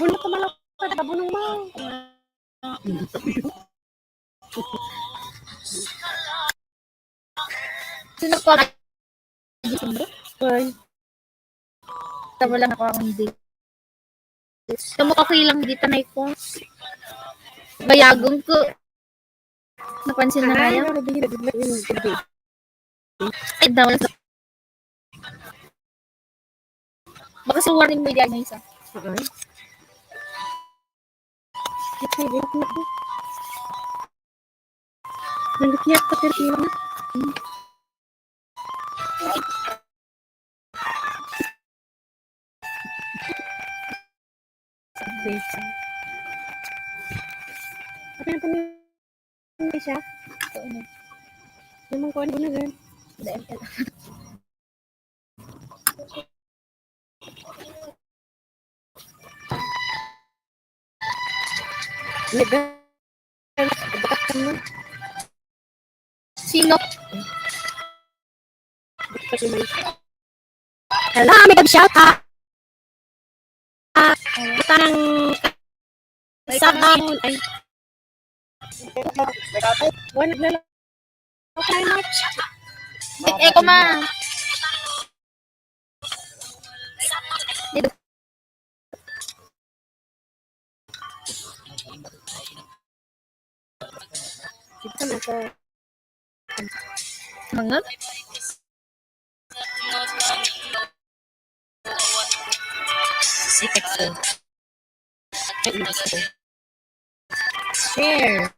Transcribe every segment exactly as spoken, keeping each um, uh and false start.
Bunot na malapad, bunong mo. Sino ko? Ay. Tama lang ako ang date. Kamu okay lang dito, Nay ko. Bayagon ko. Napansin na kaya? Ay, daw lang. Baka sa warning mo, diagnosa. Oo. Ay, ay, ay, ay. Nalikyat pa, pero iwan na. Update. Ano na pala siya? Ito, ano? Yung mga kuwan, ano, girl? Dahil ka lang. Sino? Hello, may shout out. Ah, parang sa ay. One na lang. Okay, March. Wait, echo, ma. Ito na to. Mga? Share.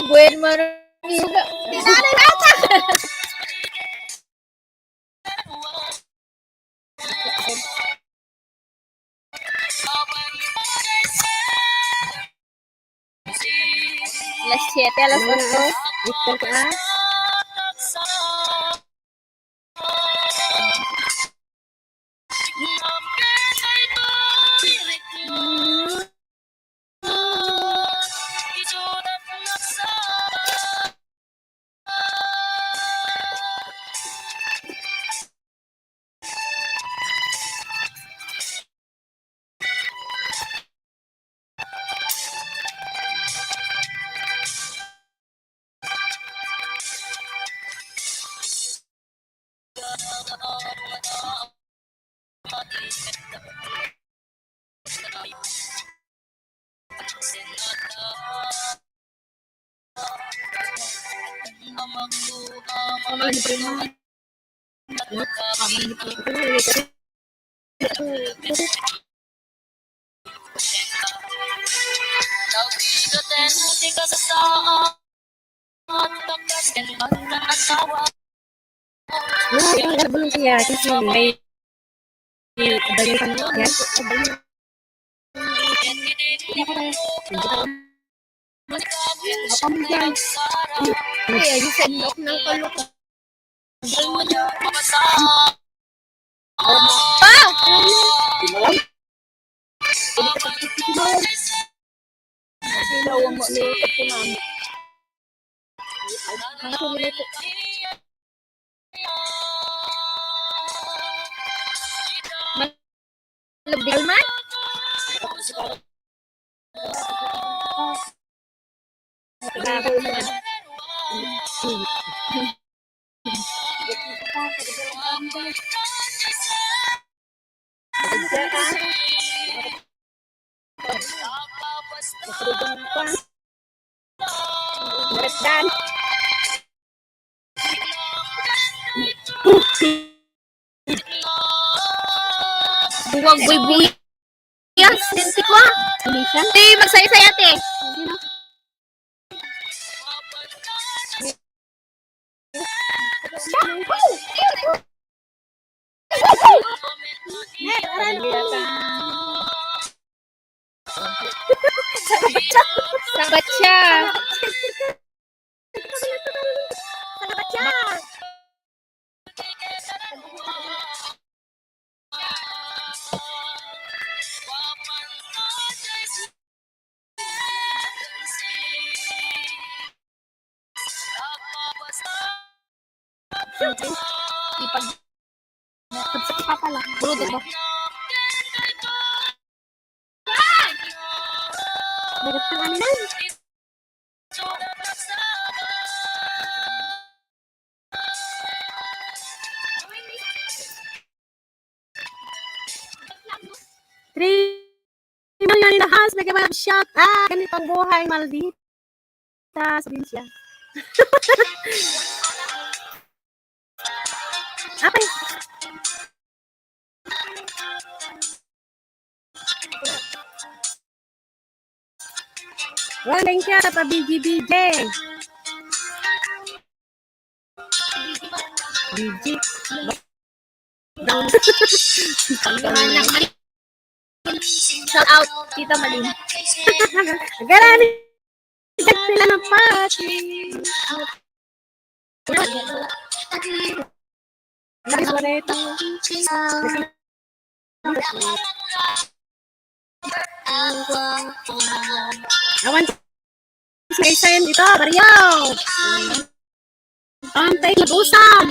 Buen mo rin. Tinanay na ata. Alas siyete, alas otso. Victor ka? Ay, ang garbon siya, kasi may, may, ay, ay, sa inok ng kalok. Ah! Malabdil man? Let's dance. Buwag buybuya. Yes, senti ko. Hindi siya. Te, magsaysay, ate. Hindi na. Sabat siya. Ipag-, sa papa lang. Brudo ba? Dagat ng ano lang. Three million in the house, mega love shot. Ah, ganito ang buhay, maldita. Sabihin siya. Okay. Well, thank you sa pa-B G B J. B G. Shout out, Tita Malin. Garani. Sila ng party. Awan sa isa yan dito, Baryo. Ang tayo nag-usap.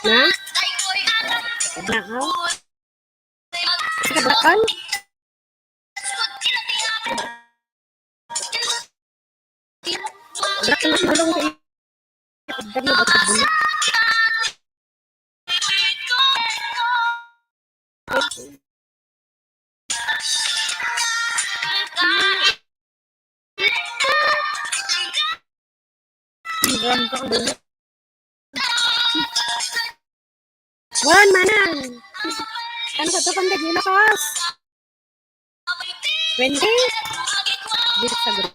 Na? Nakaw? Sa bakal? Bakal na balong sa Dali ba ito? One, manang. Ano ka to, pang naghilakas? Wendy? Dito sa grupo.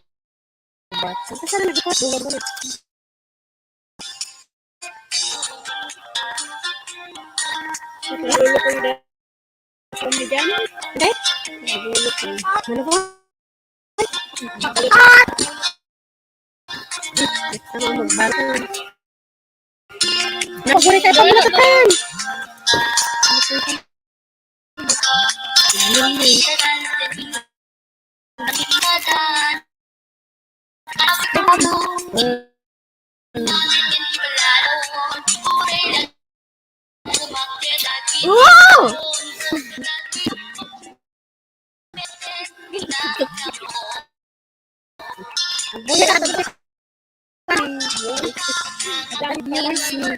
Saan ka sana nagbukas? Buwan ko na. Nahulog ko yung dahon ni Jan. Hindi? Nahulog ko. Ano ba? Ano, magbago. Paborito ito, ano sa pen? Wow! Ang buhay na ito. Ang dami viewers ni.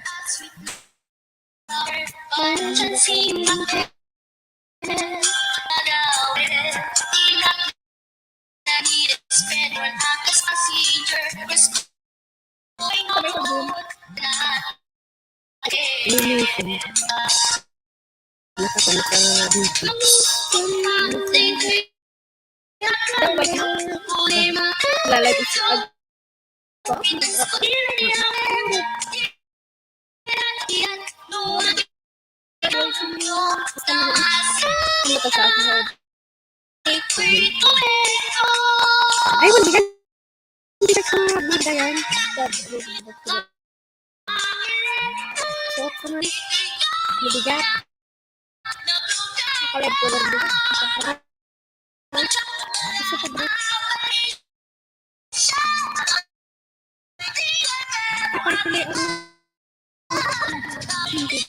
Linisin. Nakapunta dito. Lalay ko sa pag- Ay, hindi ka, hindi ka sa maganda yan. Suot ko na. Mabigat. Naka-live ko lang din. Gusto ko ba? Kapag pili ang hindi.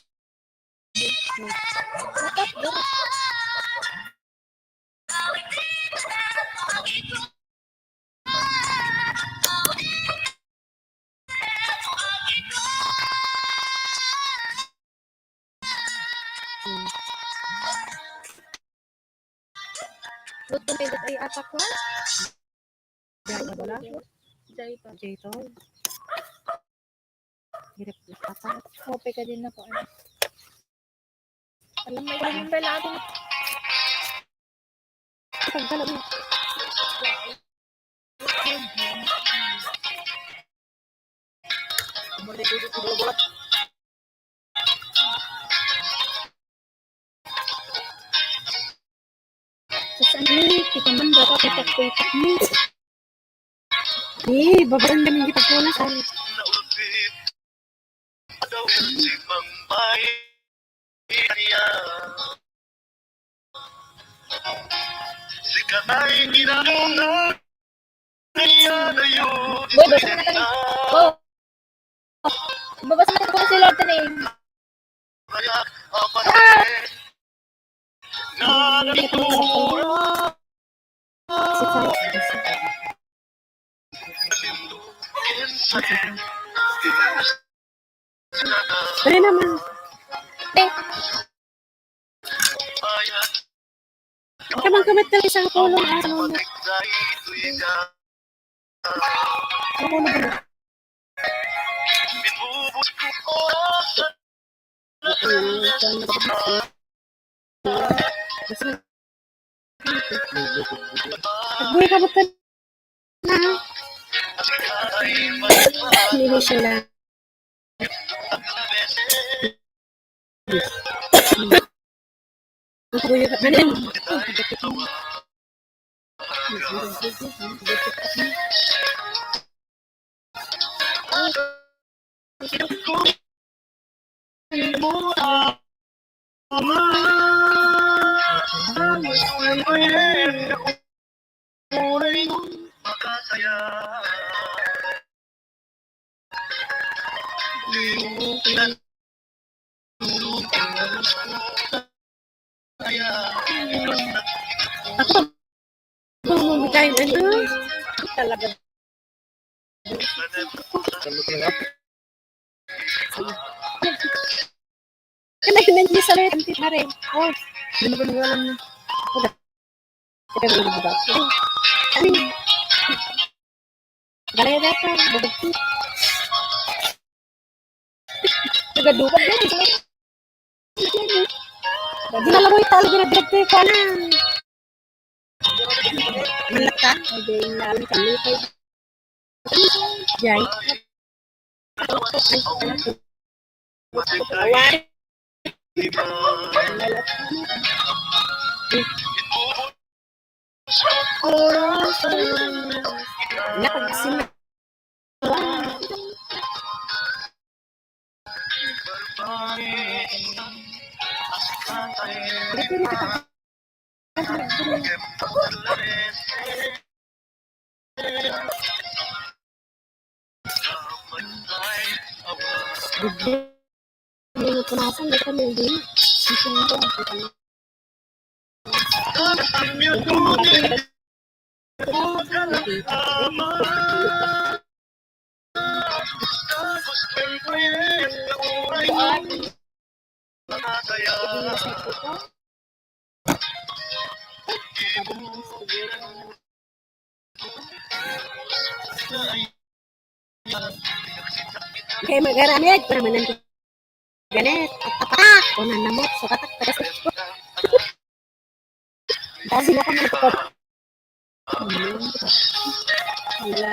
Gutom na ay atak ko. Wala. Jay to. Jay to. Hirap na ata. Ope ka din ako, ano. Alam mo, yung lalaki. Pagdala mo. Sa saan ni? Kita man dapat itak-itak ni. Eh, babasan kami kita po na sa. Boy, basa na ka ni. Oh. Babasa na ka ni si Lord ni. Ah. Pwede naman. Eh. Kamang kamit ka lang isang pulong, ah, ano mo? Ang pulong ba? Agbuy ka ba ka na? Hindi siya lang. Agbuy ka. Ano yun? Ako, bumibigay, ano, talaga. Kaya hindi sa rin, hindi pa rin. Oh, hindi mo ba alam na? Wala. Teka, hindi mo ba? Ano yun? Galay na ito, bubugti. Taga Dubai, yun. Dinala mo yung talo, dinadrog ko yung kanan. Malata? Ay, di, naalam kami. Jay. Away. Nakagsimba. Hindi ko punasan, basta may hindi. Okay, mag-aramid. Permanente. Ganit. At tapatak. Unang namot. Sa tatak. Tagas. Dahil ako nagpapag- Wala.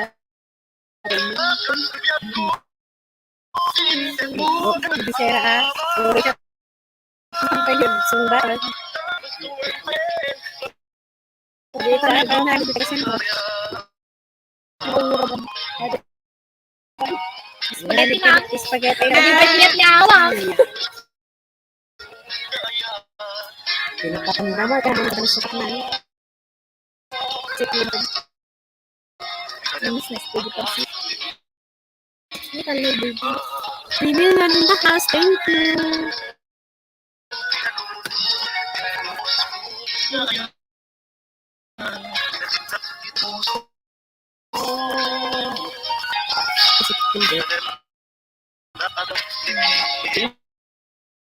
Bisera, ah. Sorry ka. Ang kanyang sumba. Dito, ah, ang nagbibisan ko. Spaghetti na. Spaghetti na. Spaghetti na, awa. Pinapatanda mo, kaya mo nagsukat na, eh. Sige. Miss na studio pa si. Hindi ka na, baby. Baby, nga rin ba, house? Thank you.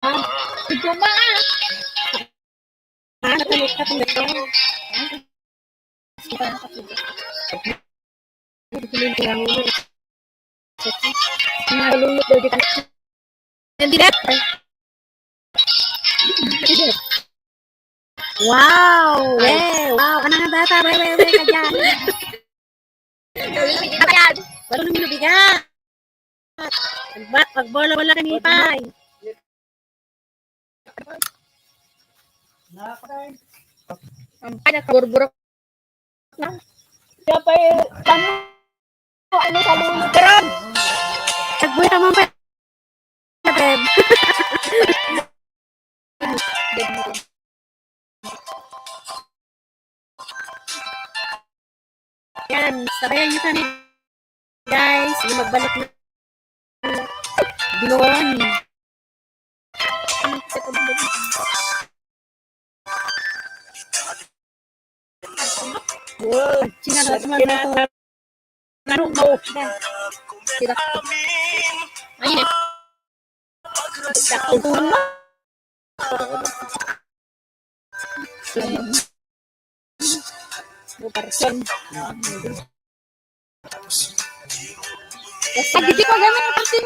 Ah, ito ba? Ah, natulog ka, tulog ka. Nalulot daw di ka. Hindi na. Wow! Wow! Ano nga bata? Weh, weh, weh, ka dyan. Marunong lubigat. Pagba-, pagbola-bola ka ni Pay. Ang pala, burburok lang. Siya pa eh, tama. Ano sa lulot? Pero, nagbuhay naman pa. Beb. Yan, sabayan niyo kami, guys. Yung magbalik na. Binuon. Wow, sinanod mo na ito. Ano mo? Sira. Ayun. Sakto mo. Bukarson. Pag hindi pa ganun, pag hindi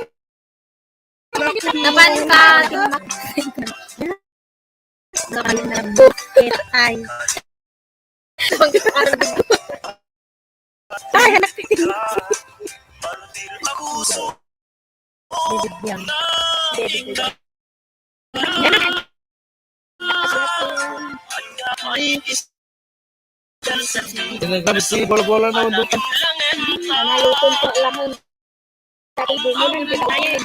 Napan ka. Napan na bukit ay. Ay, anak. Bibigyan. Bibigyan. Tinagkabit si bola-bola na undo. Nalutong po lang ang sa ibubunan kita ngayon.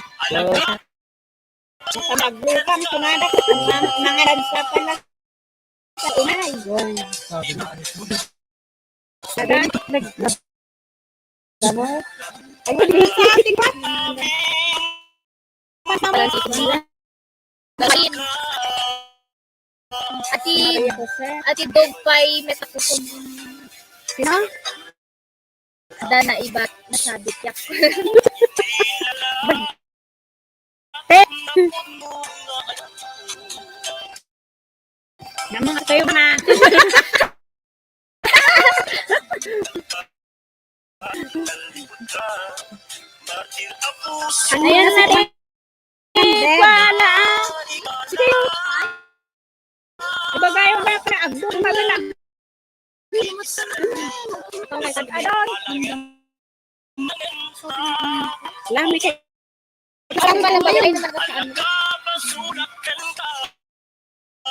Sa maglutang, kumada ko sa mga, mga nagsapalas sa inay. Sabi na, ano, sabi na, nag-, ano? Ay, hindi sa ating ba? Ati, Ati Dog Pie, may takutom. Sino? Ada na iba, nasabit yak. Naman kayo na. Ayan na rin. Wala. Sige. Ibaba yung mga agdo. Magana. Lami kay Saan ba lang ba kayo na nagkakaan?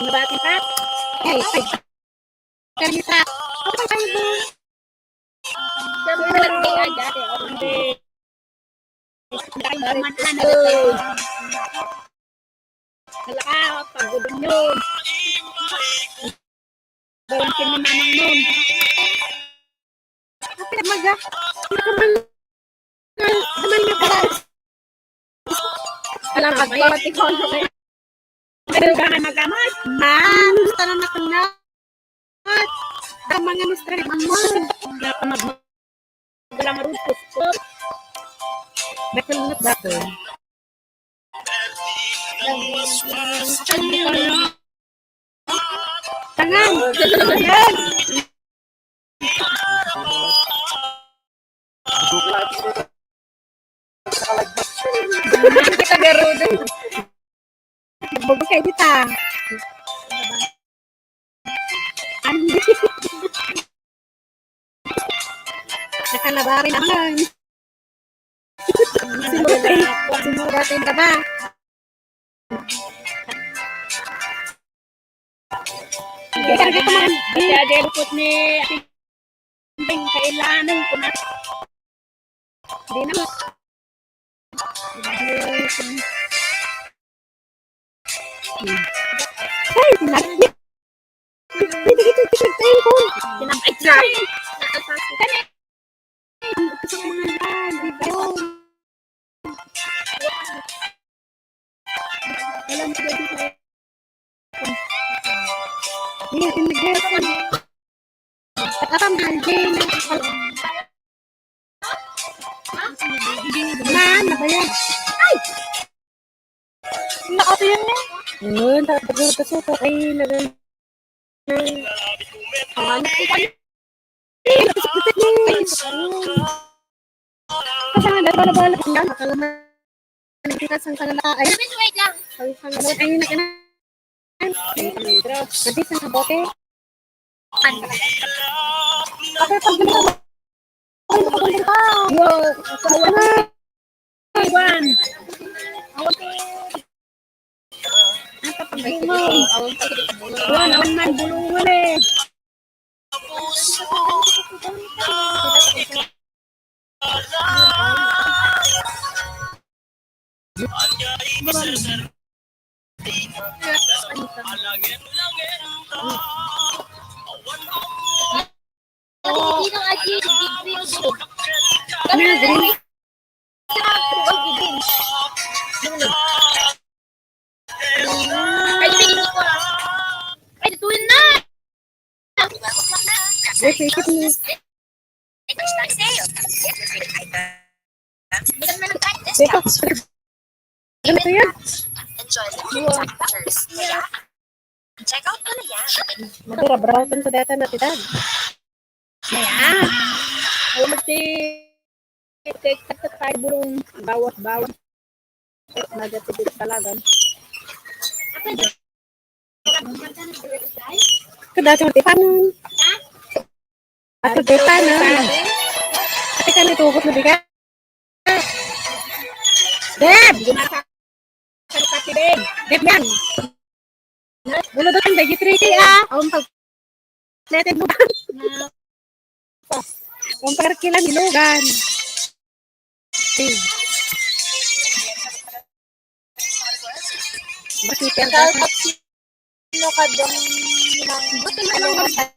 Nabati pa? Ay, ay. Karita. Apa kayo ba? Sabi na lang kay Aga, eh, okay. Dahil naman, ano, Hala, pagod yun. Bawang pinamamang nun. Kapit maga. Naman, naman na pala. Alam, pag-party ko, ano kayo? Pero ka na magamas. Ma, gusto na nakunat. Ang mga gusto na naman. Wala ka mag-, wala marunod ko. Bakit mo nagbato? Tangan! Tangan! Kita garudo. Bugo kayo kita. Ang Nakalabari naman. Simulatin, simulatin ka ba? Ate Adele, put ni Ate Bing, kailangan ko na. Di na. Ay, pinag-, pinag-, pinag-, pinag-, Pinag-, ay, sorry. Alam ko dito. Hindi, hindi. At ang hangin. Man, nabayad. Ay! Nakatayan na. Yun, tapos ito sa ito. Ay, lagay. Ang ano ko pa yun? Eh, nakasakit na yun. Kasi nga, dahil bala-bala, ang dami, kalaman, ang tikas, ang kalala, ay, wait, wait lang. Ang, ang, ay, yun, ay, yun. Madi sa kabote. Ano? Kapag pag Wow! Awan na! Iwan! Awan na! Awan, awan man, bulungan eh. Ano yung green? Ay, ito na! Wait, wait, wait. Dito. Ano to yan? Check out ko na yan. Madira, browse sa data na kita. Ayan. Ay, magti-, take, take, take, take, burong. Bawat, bawat. Negative talaga. Kada sa tipanon. Ato, Deb, paano? Ate ka, natugot na di ka? Deb! Deb, Deb yan. Wala daw ang dagitri, ah. Ang pag-, letter mo. Ang parkila ni Logan. Bakit yan? Sino ka dong nang buti na lang mag-,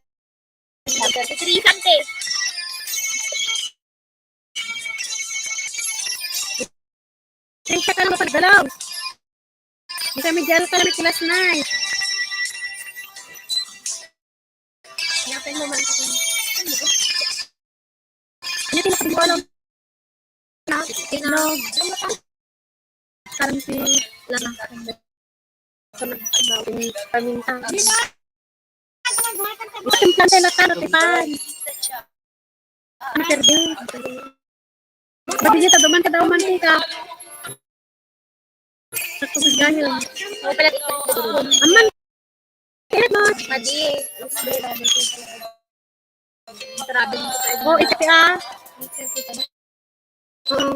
three something. Thank you ka lang pagdalaw. Hindi kami dyan ka lang class nine. Hanapin mo man ako. Ano yung pinakabingkolo? Na, itlog. Parang si Lama. Paminta. Gusto yung planta na taro, tipan. Ano, perde? Sabi niya, taduman ka daw, mantika. Sakto sa ganyan. Aman, kaya mo. Madi. Oh, ito siya. Oh.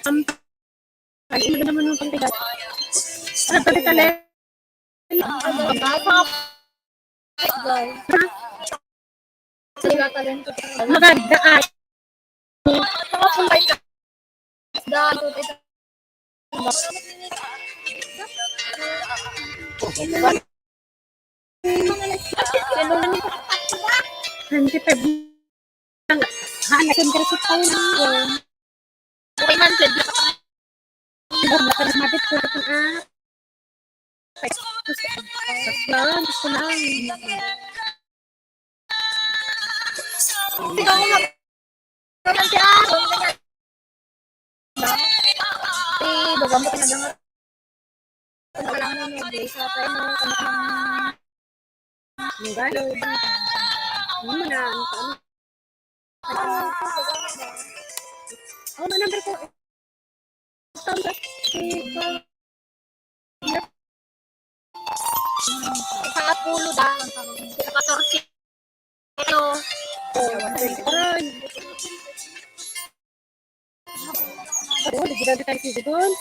Um, ay, ano naman yung pangtigas? Ano, tali-tali? Maganda ay. Twenty-five. Ang, ha, naging gratis tayo na. Okay man, pwede pa. Ang charismatic ko ito, ah. Gusto lang, gusto lang. Ikaw nga. Ikaw nga. Eh, baga mo talaga nga. Ano ka lang mo, may sa tayo mo, ano ka lang. Ang galo. Ano mo na, ano ka, ano? Oh, my number ko. Sa apulo da. Sa katorse. Ito. Oh, di ginabi tayo si Dudon.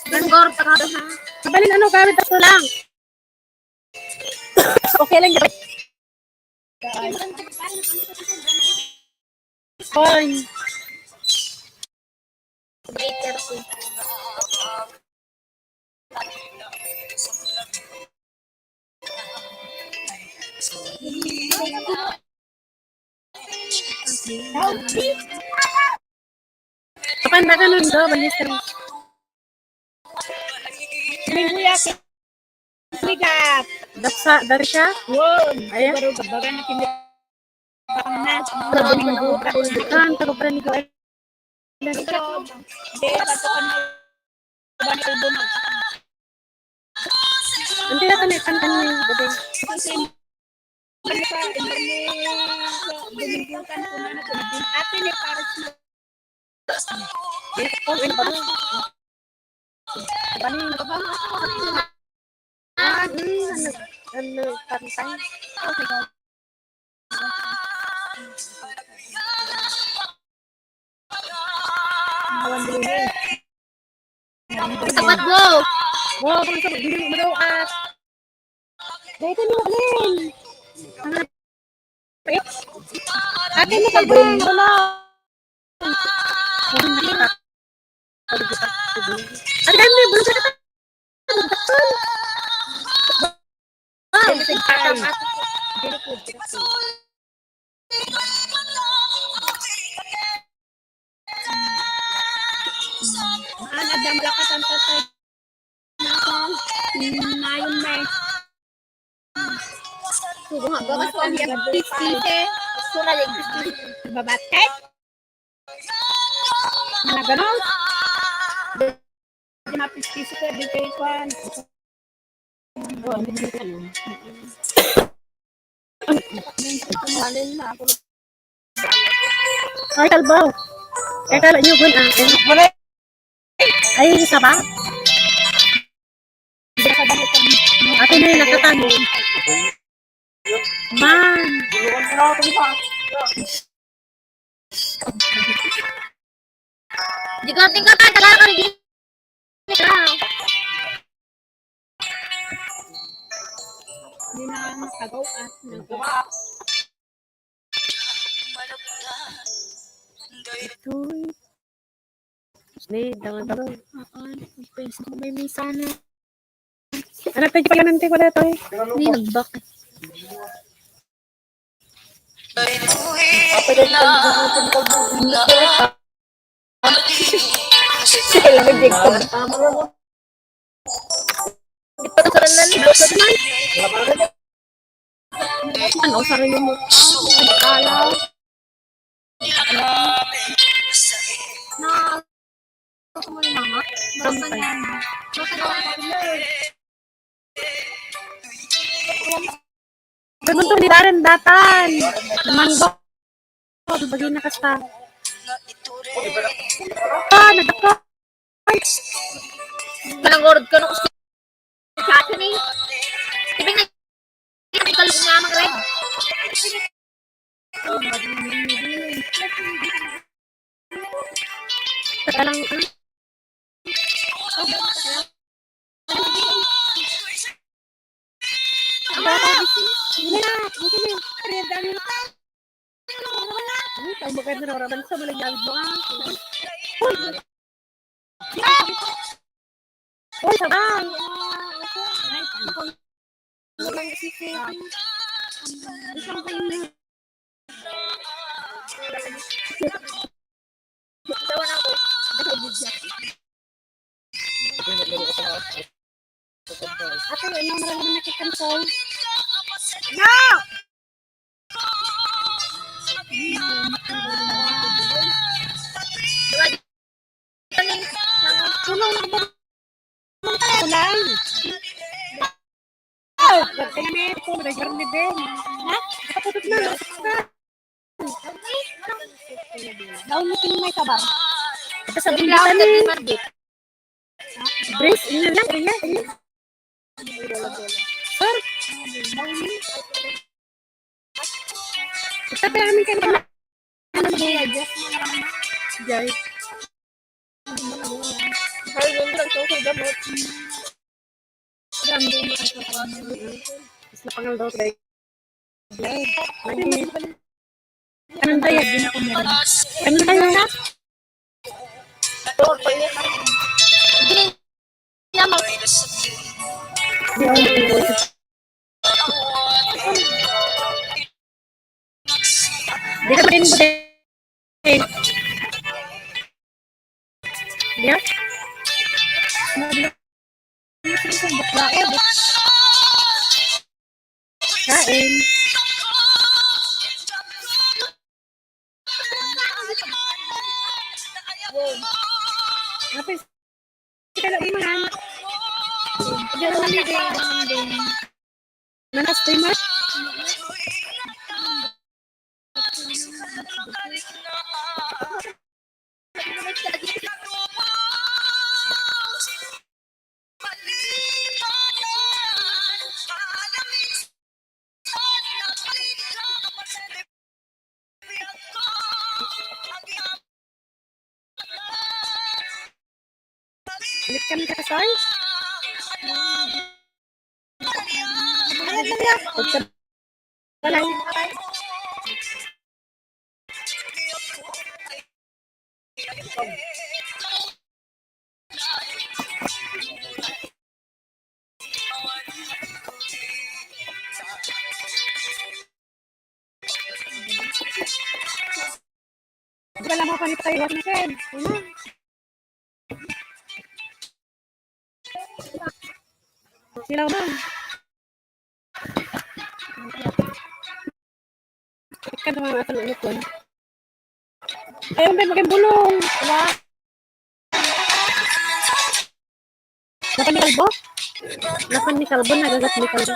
Danggor, pakado, ha? Kabalin, ano, gamit ako lang. Okay lang yun. Fine. Eight thirty. Kapan ba ka nun, do? Balis ka. Mingguya, kinigat. Daksa, dari siya? Yun. Ayan. Baru baga na kinigat. Kan, tago pa ni Joel. Ito. Hindi, bato ka na. Ang tira ka na, kanta niya, babe. Domingo kan ko na, ate ni Paris na. Dito po, ano ba? Bali, ano ba? Ah, hmm, ano, ano, pantay? Okay. Sabat, go! Wow, sabat, dili mo daw at. Dito mo, Glenn. Ate mo ka, Glenn. Wala. Ang dami, bulong ka. Wow! Ana, damla ka, tanta, tay. Mayon, may. Sugo nga, bakas ko ang iyang pispisi. Sura yung pispisi. Babatek. Ano, ganon? Di mapispisi ka, di kayo kwan. Ay, kalbo. Kaya kala niyo, gun, ah. Ay, isa ba? Ate na yung nakatanim. Man. Di ko tingkatan, kailangan ko rin. Hindi na makagaw at nagawa. Ito'y Ni, dangan, dangan. Oo, may misa na. Anak, tayo pala ng tiko na ito eh. Ni, nagbak. Sila nag-, Di pa nasaran na ni Boss Hotman. Ano, sarili mo? Nagkalaw. Na, gusto mo ni Mama? Basta niya. Basta niya. Gusto ni Darren datan. Manggo. Bagi na kasta. Ah, nagkakay. Manangurot ka no, sa akin eh. Ibig na, ibig ka lang nga, mga red. Teka lang, ah. Ang bata, hindi na. Hindi na. Ang dami na. Uy, ang maganda na oraban sa malayawid mo, ah. Uy! Uy, sabay! Isang kayo na. Ate, ano, marami na kitang call. No! Ano, ano, ano, lang. Oh, kami po, nagkaroon ni Ben. Ha? Nakatutok na, nakatutok na. Daw mo sino may kabar. Ito sa Bulacan, eh. Brace, inyo lang, inyo, inyo. Sir. Ito, kaya namin kayo. Ano ba yan? Jai. Ay, yun lang, so, sa gamot. Mas napangal daw, like, ano ba yan? Ano ba yan? Di ka pa rin ba? Yeah. Kain. Happy Kaya iman. Diyan kami din. Nanas, Primas? Balik kami sa Sars. Ano na lang? Wala mo pa ni tayo, Ken. Ano? Sila man. Ikan naman ata ng ano ko. Ayun, Ben, maging bulong. Wala. Napan ni Kalbo? Napan ni Kalbo, nagagat ni Kalbo.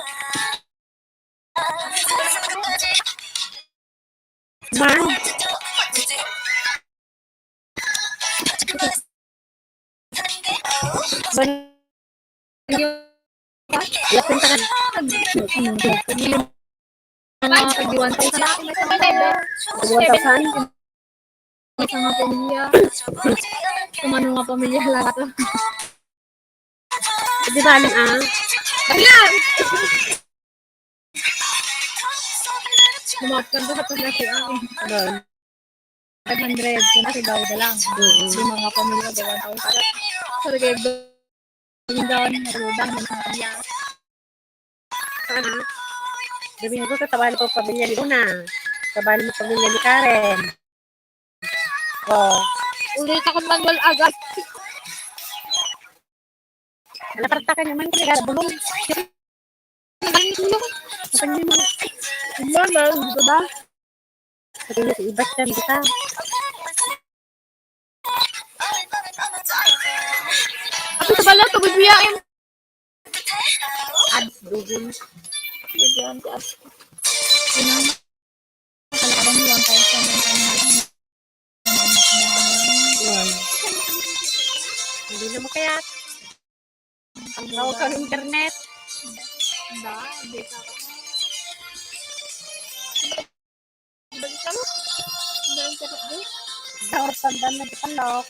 Man. Ban-, lapin ka na. Mga tag-one thousand. Tag-one thousand? Sa mga pamilya. Kumano nga pamilya lahat. Di ba, ano, ah? Ayan! Lumakad ka sa pagkasi, ah. Ano? Five hundred. Kung kasi daw da lang. Mm. Yung mga pamilya, di ba? Ang sarap. Sa lagay, doon, doon, doon, doon, doon, doon. Sana. Sabihin ko, katabali ko pamilya ni Luna. Katabali mo pamilya ni Karen. Oh. Ulit ako manual agad. Alaparta ka naman, kaya bulong. Ano mo? Ano mo? Ano mo? Ano ba? Sabi niya, si Ibat yan, di ka. Ako sa bala, tubig niya, em. Ads, dugol. Bigyan ko ads. Yun ang kalaban ni one thousand, one thousand. Yan. Hindi na makayat. Ang tawag sa internet. Ba, hindi ka. Balik ka, no? Balik ka, no? Sa oras tanda na, di pa, no?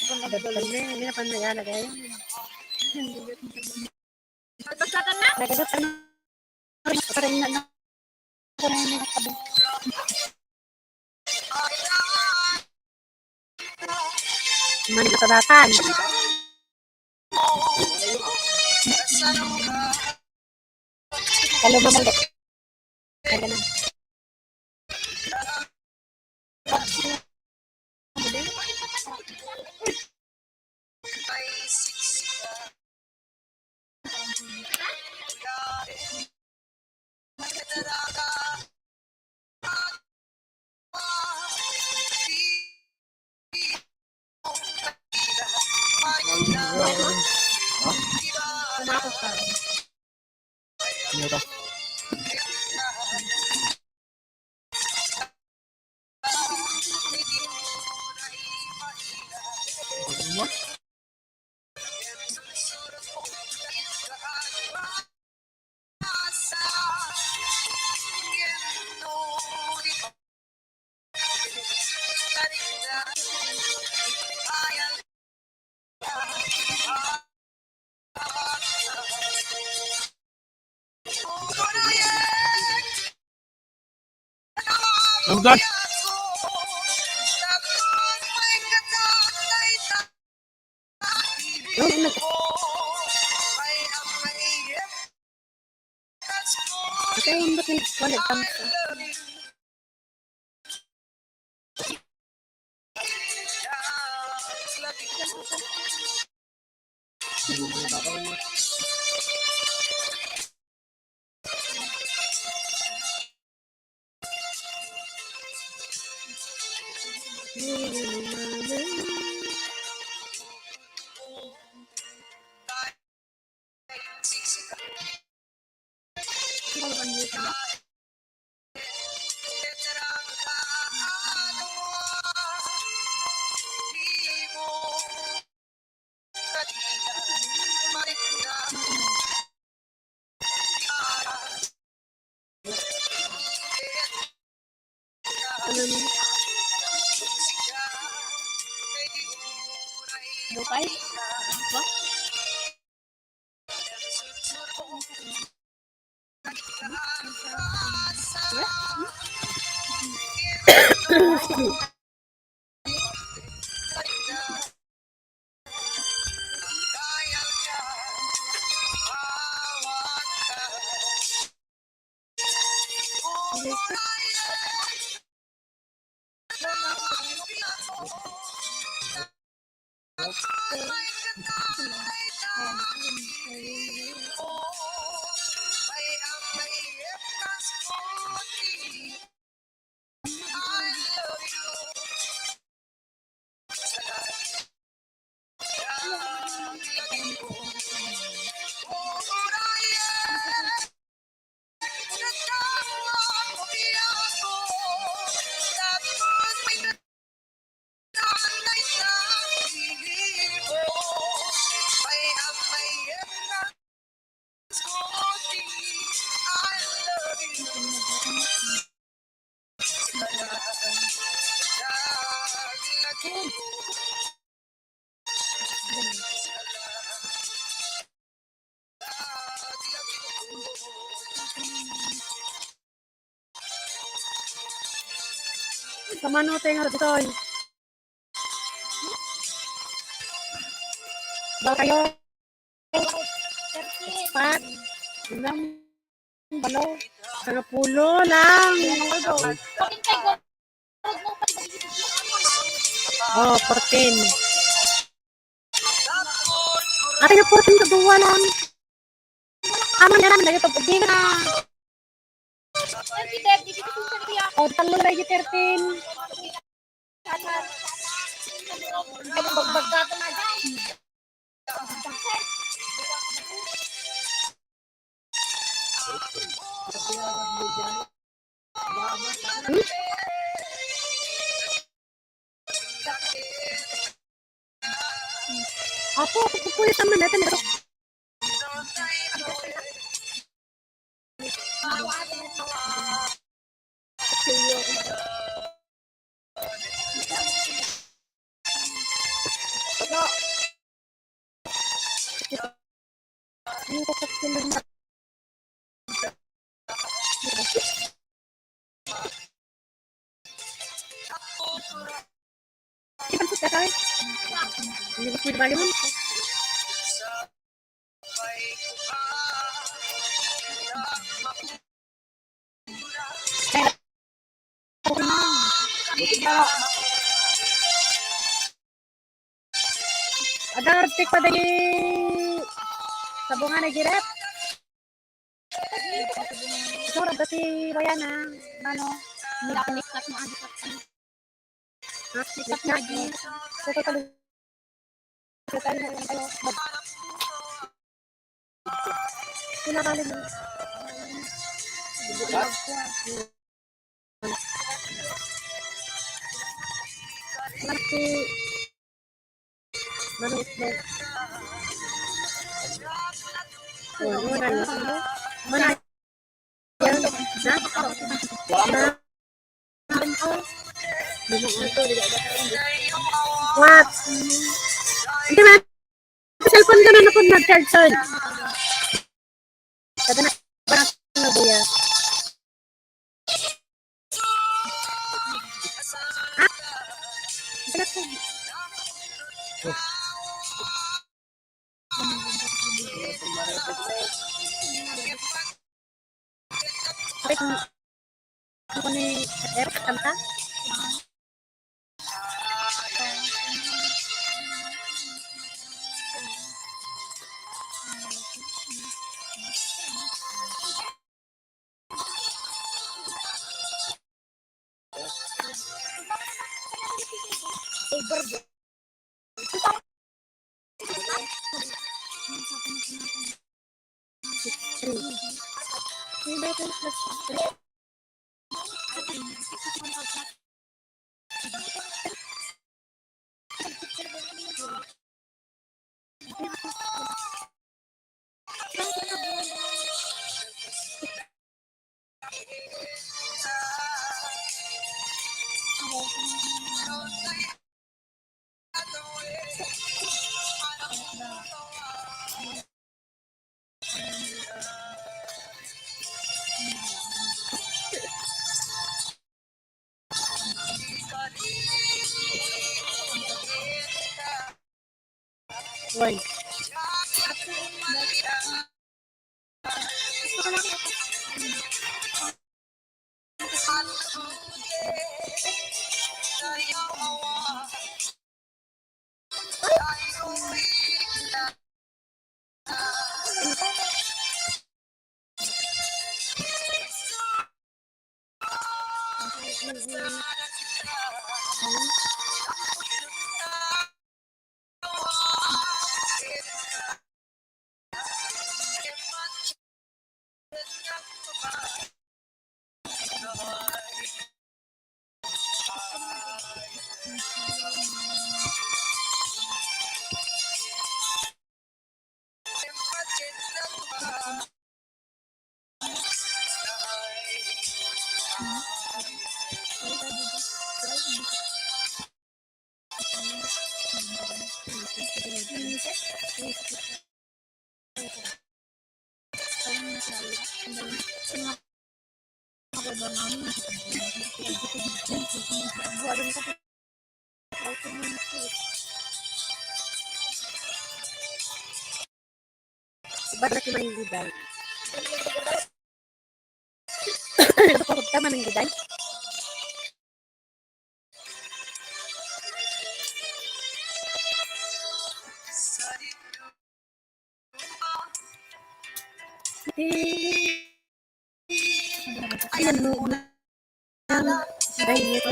Ano ba, hindi na pa nalagay. Basta ka na? Nagagat, ano? Parang na, na. Manipuratan. Kalau mamali. Ayan na. Ang gas. Ano na? Ate, ang ba't nag-, wala, tama. Kamano tayo nga ditoy? Ba kayo? Apat, limang, walo, sangapulo lang. Oh, fourteen. Ate, nga fourteen ka duwa lang. Amo na lang, dahil pag-ubing na. Oh, talo na yung thirteen. Apo, kukuya sa manata na. Hindi ko pwede ba yun? Adar, tik pa dali. Sabungan na girap. Sure, dati Rayana, ano, nagpanikkat na agad. Nagpanikkat na agad. Sure, kalo-, sure, kalo-, sure, kalo-, sure, kalo-, What? Hindi, ma'am. Cellphone ka na na po nag-charge, son. Sabi na, parang ano ba yan? Ha? Sabi na po. Sabi ko, ano ni Eric, kanta? One. Ba't na kinanggiday? Ba't na kinanggiday? Ayan mo na. Dahil ito.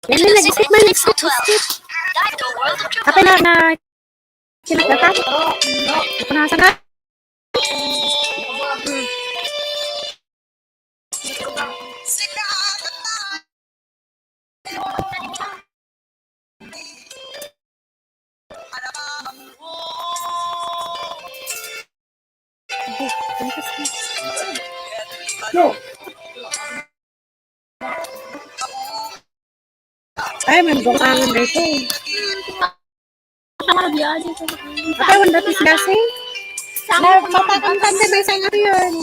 Yan na, nag-skip man, nag-skip, nag-skip. Apay na, na, kinagkata. Ako na sa na. Ay, may bukangan dito. Apay, wanda ti sila, si? Sa matakan tanda, may sa'yo yun.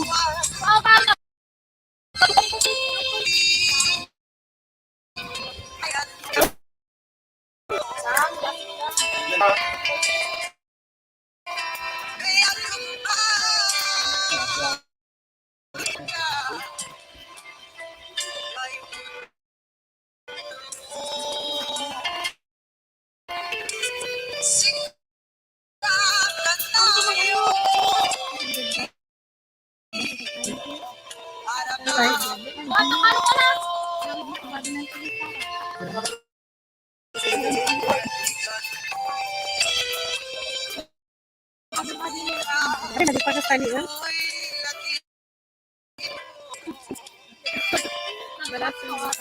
Ay, nagpakasali, oh. Wala sa mga.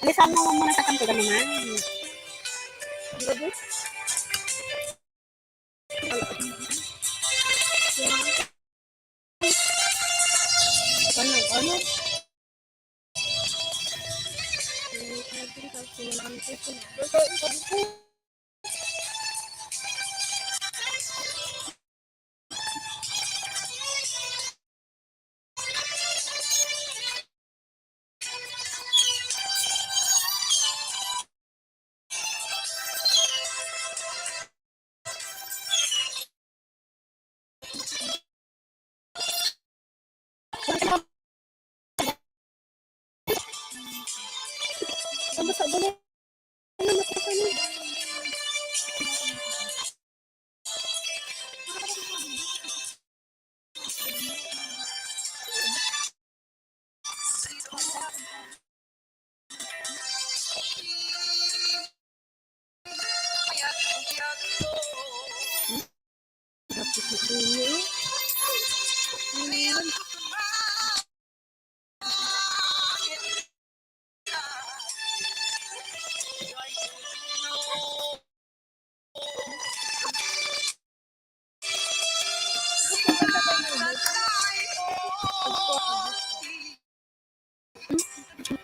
Alisan mo muna sa kanto, ganun na. Ano, ano?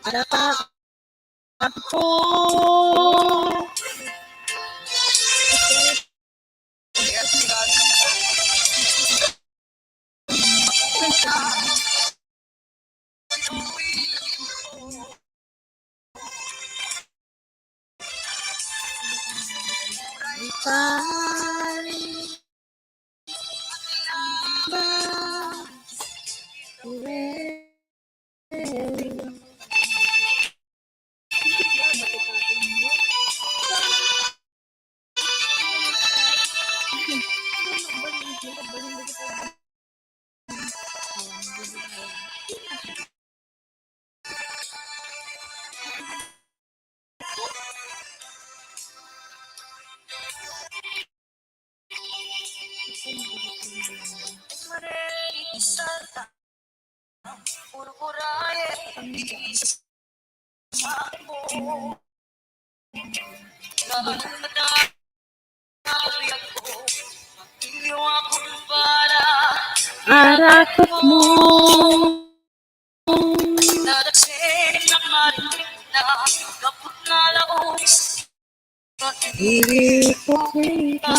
Ada pa. Ako. Arakot mo. Diri ko kita.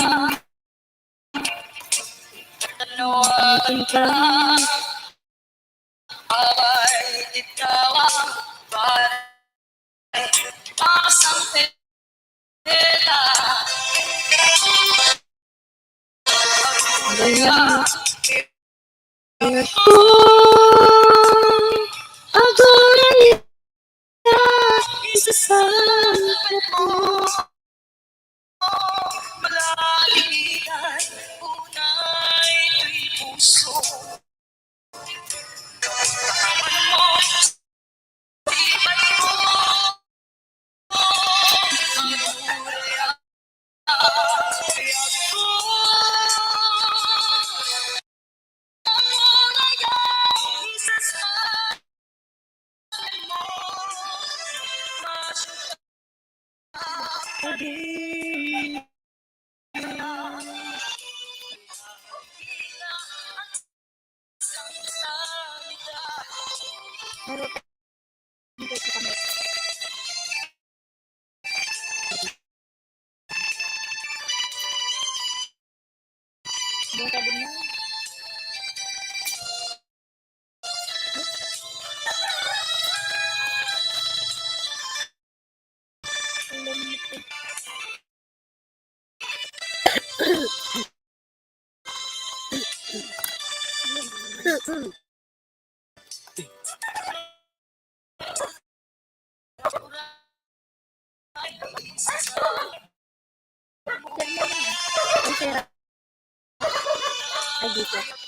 Ay, dito.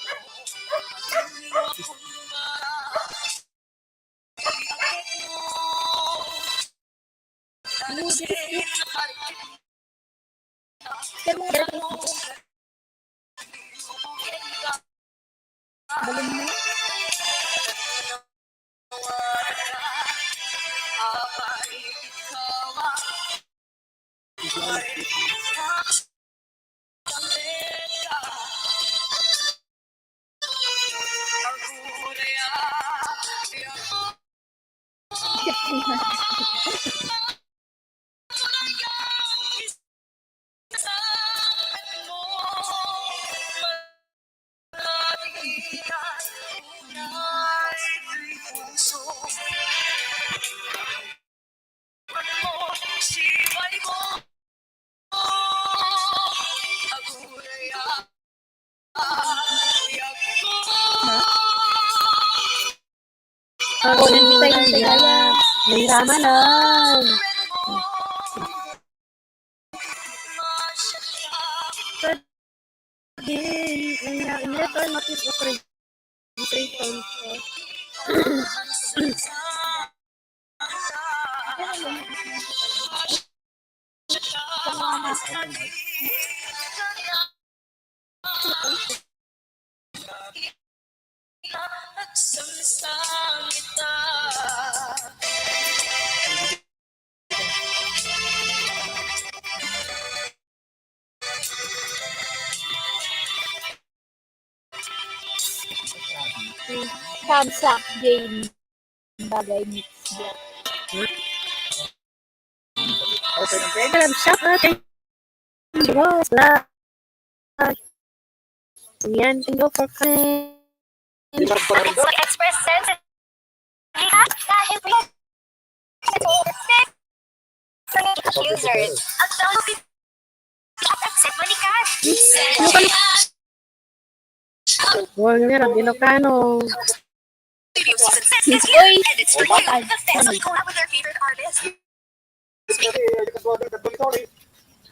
Ako lang tayo, yaya. May ramanan. Again, ang, ang letter, mapis, okay. Ang three tone ko. Thumbs up, Jane. Bagay mix. Thumbs up, okay. Bro, bro. Yan, thank you for coming. Express sense. Kahit users. Ang download at accept mo ni Kat. Huwag niya, Ilocano. Uy. And it's for you. The fans will collab with their favorite artist.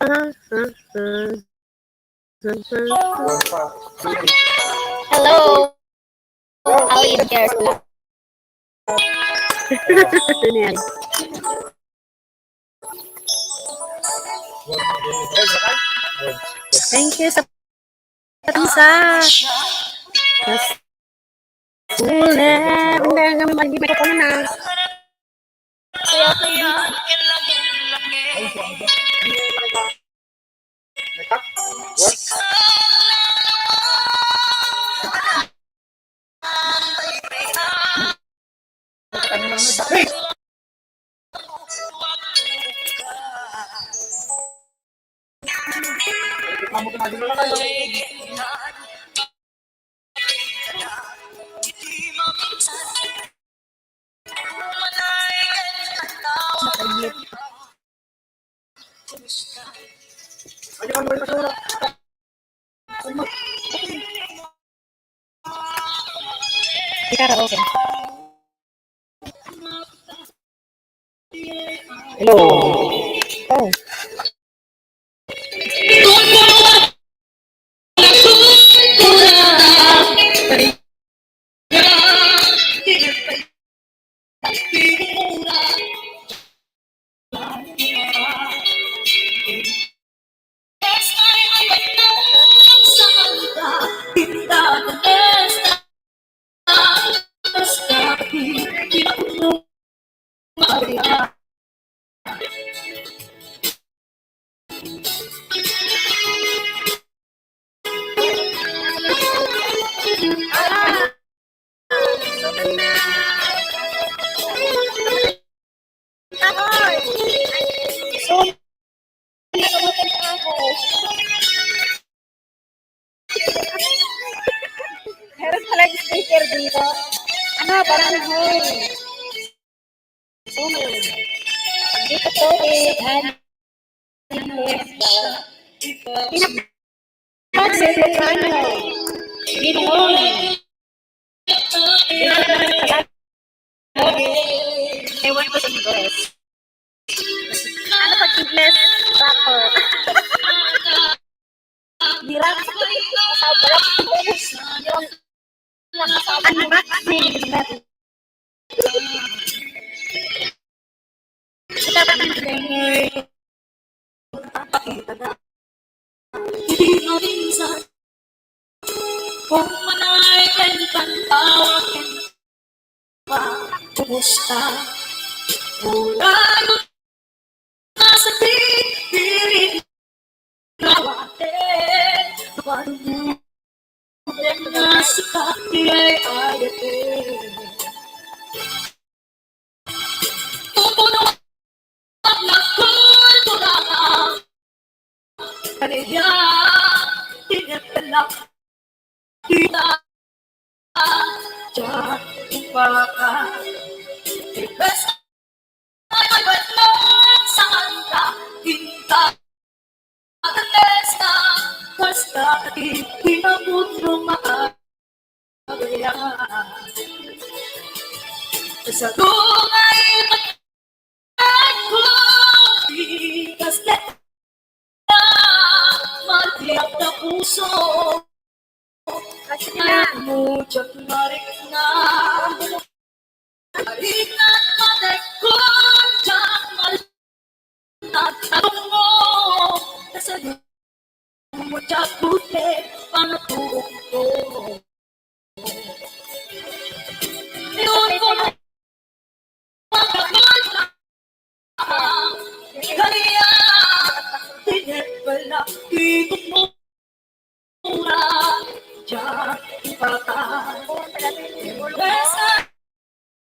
Ah, ah, ah. Hello. How are you there? Ano yan? Thank you sa patansa. Mas ulan. Ang dami mali, may kapunan na. Gitara, okay. Hello. Oh. Meron pala speaker dito. Ano, parang hall. Dito to, eh, and Ilocano. Ginoo. Ewan ko sa Ingles. Ano pag Ingles? Rapper. Hirap. Sobrang hirap. Ano ba? Hirap. Kung manay ken tawag ken pa, kumusta? Uray mo na sa pipirit na wate, paano mo na sa kapiay ayate? Tutuno ang kultura. Kaniya, tinatala. Kita, diyan, impaka. Basta, ay, ay, basta, saan ka? Kita, basta, basta, di, di na mo tumakas. Sa tunay, ako, di, basta, matiyak na puso. Kasi na. Mo, diyak marikna. Marikna, matek ko, diyak mal-, Nagtanong mo, nasaan mo siya, puti, pangatulog ko. Basta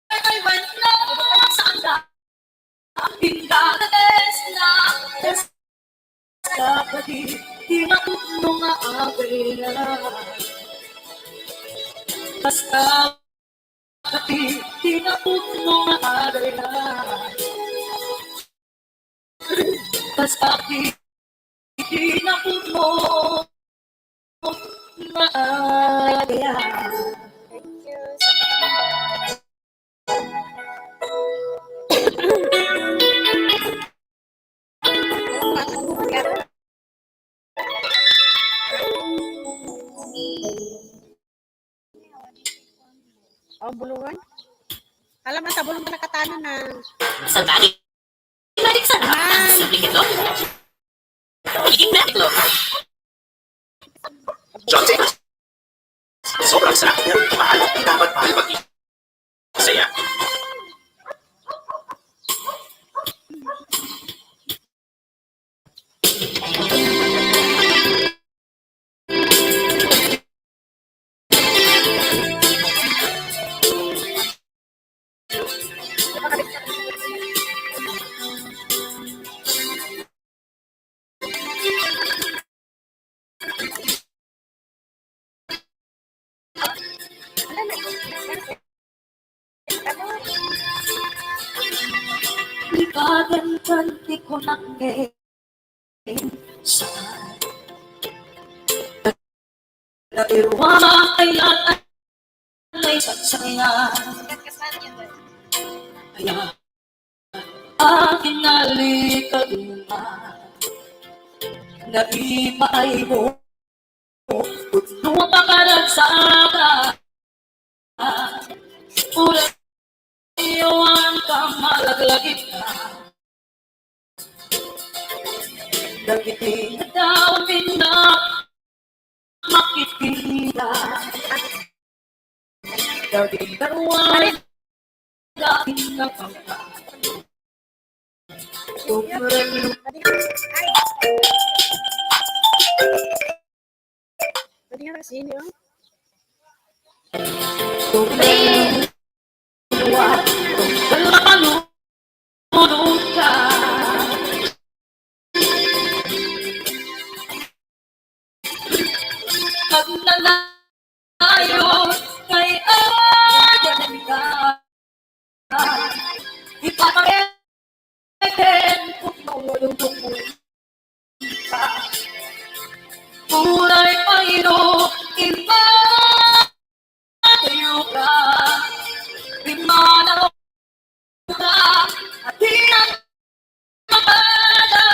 ay wala sa anda. Pindades na basta pati tinapok mo nga agayna. Basta pati tinapok mo nga agayna. Basta pati tinapok mo nga agayna. Oh, bulungan? Alam na, sa bulong na katana na. Sandali. Balik sa Ah. Sige, ito. Hindi na ito. Johnson, sobrang sarap niya. Mahal, dapat mahal pag saya. Lipagan kan ti kunakne sa nairuama kayat ay saksakyan. Kaya akin nalikaduna na ipaaymo. Pudno a pakaragsakan, urayon ka malaglagip ka. Dagiti nga tao ti na makitida. Dagiti karuan, dagiti napangka. Ay. Pwede nga kasi yun, oh. Agnanayon kay adanka. Ipapakeken ko. Uray payno imbatayo ka. Imanaw ka, ati ang mapada.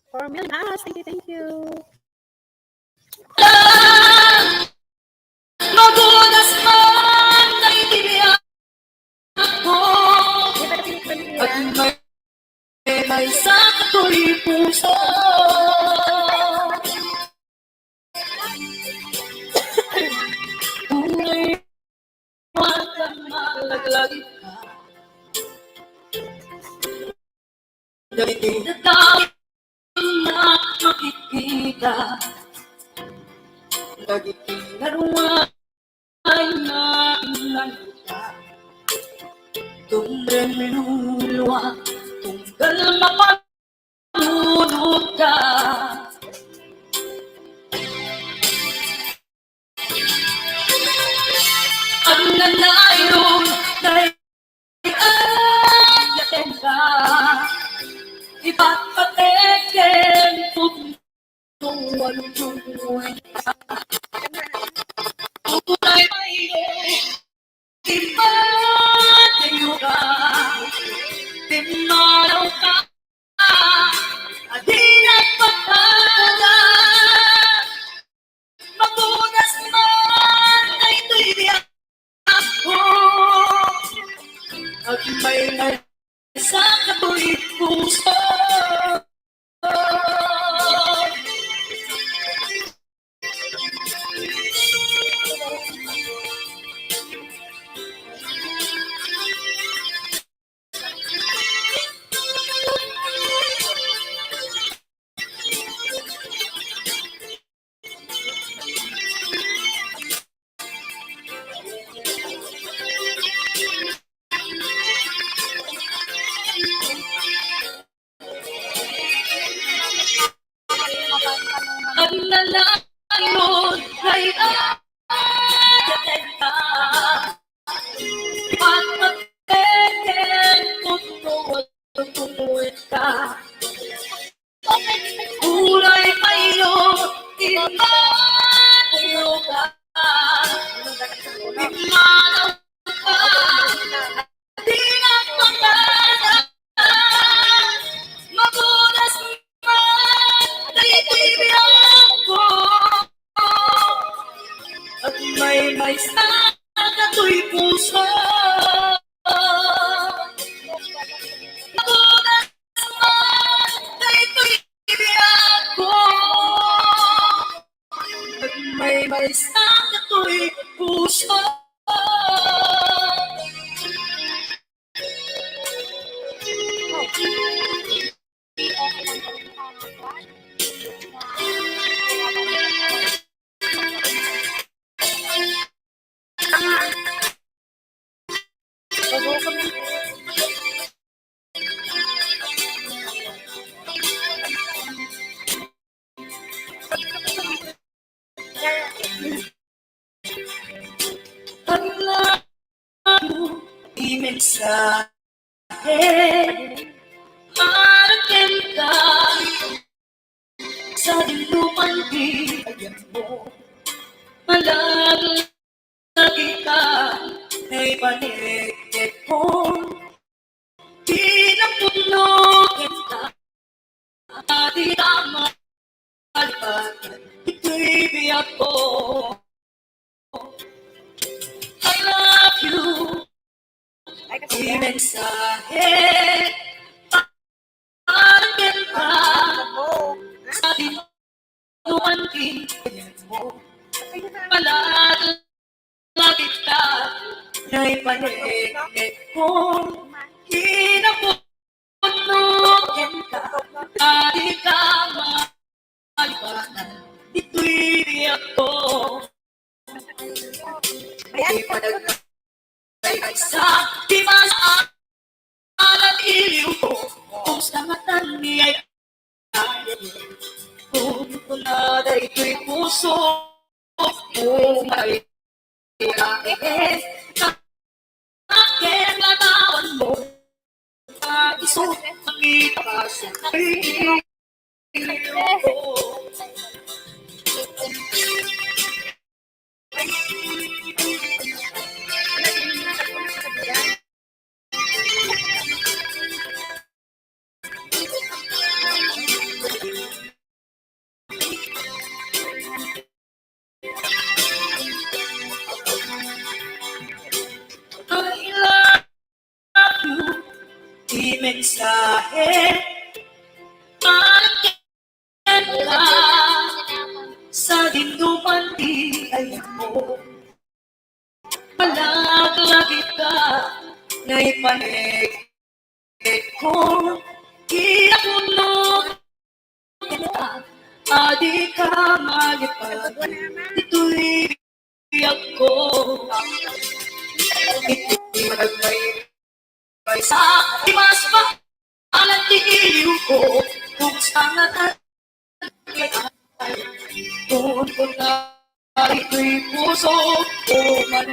Four million hours. Thank you, thank you. Magunas man na iti biag ko. At may, may sakto'y puso. Tunay, wag kang malaglagip ka. Dagiti nagdawat nga makikita, dagiti naruay nga inalita. Tumrem lulua, tunggal mapanunod ka. Ang nanayon na iyaten ka, ipagpateken kung walong tungkol ka. Tunay ba iyo? Timba, tiyo ka, timalaw ka, adi nagpapada. Magunas man daytoy biag ko, agmaymay sa katoy puso. Immadaw ka, immadaw ka, di na pagkada. Mabunas man daytoy biag ko. Agmaymaysa daytoy puso. Mabunas man daytoy biag ko. Agmaymaysa daytoy puso. Ang love you, di mensahe. Araken ka sa dinuman di ayan mo. Malaglag kita, naipaniknik ko. Di na puno kita, di ka malipat, ito'y biag ko. I love you. Ay, kasi di mensahe. Araken ka sa dinuman di ayan mo. Malaglag kita, naipaniknik ko. Kinapuno kita, di ka malipanan, ito'y biag ko. Di panagkaiba sa di mas alam iliw ko, kung sa mata niya ay kung ko na daytoy puso, kung ay akin larawan mo, isip ang ipapasok. I love you, di mensahe. Akin ka sa dinuman di ayan mo. Malaglag kita, naipaniknik ko. Kinapuno kita, di ka malipat, ito'y biag ko. Ito'y managmay Kaysa imas pa alang ti iliw ko, kung saan na tayo ay kung ko na ito'y puso ko man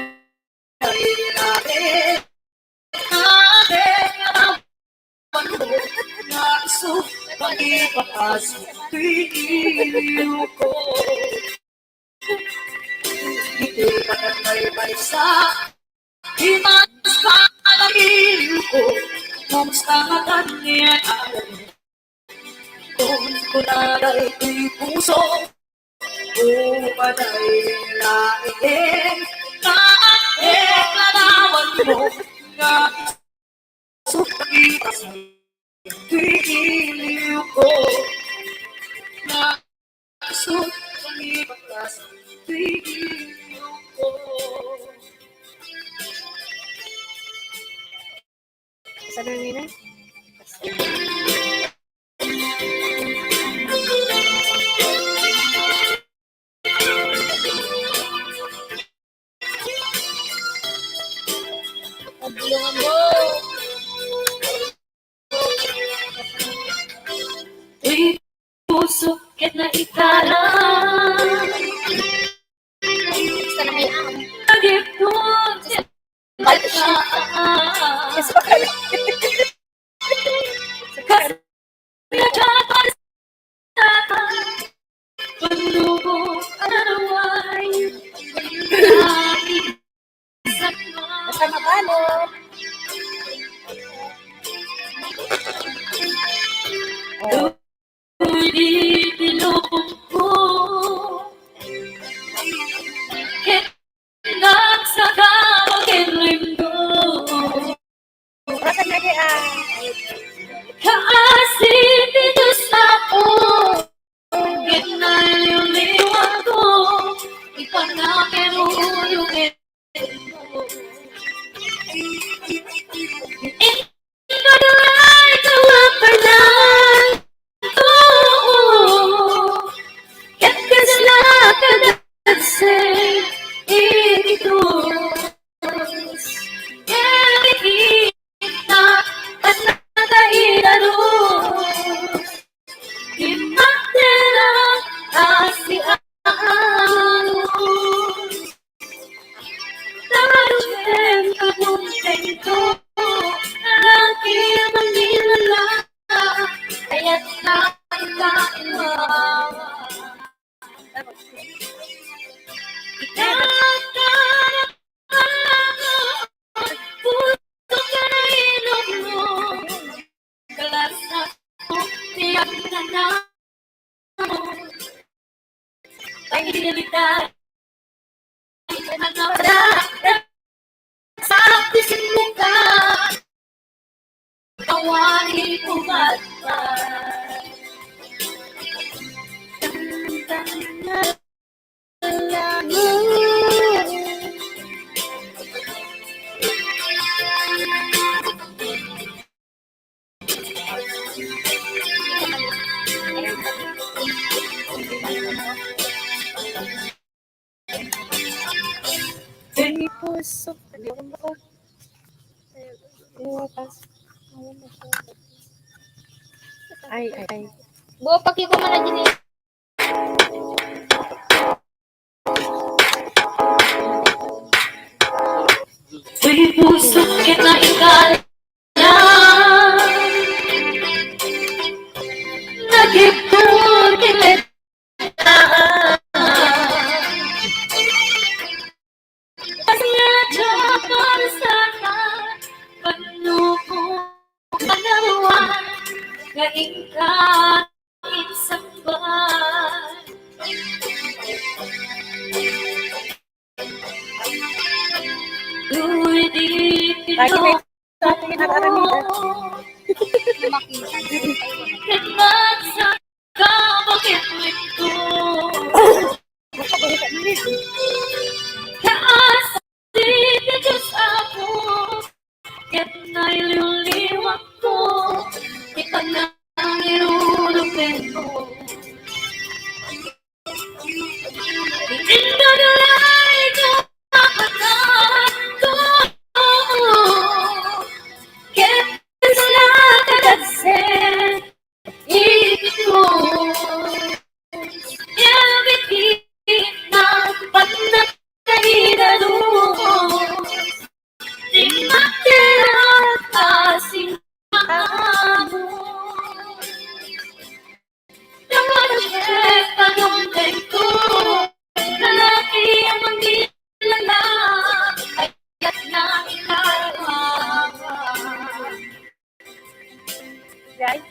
ay lain. Ate, narawan ko na iso, pag-ipapas, ito'y iliw ko. Iti panagmaymaysa, imas pa alang iliw ko, kung saan na tayo ay kung ko na daytoy puso, o panay lain, na ang larawan mo, nga Sukita sa iliw ko. Na sukita sa iliw ko. Saan na nila? Iti puso ket naitaram. Agipon ket Kas-, kas-, kas-, kas-, kas-, kas-, kas-, kas-, kas-, Ay, puso. Ay, ay, ay. Buo pa kita man lagi ni. Ay, puso, kita ikala. Nagipon, Lagi tayo sa ating nag-aramid. Guys.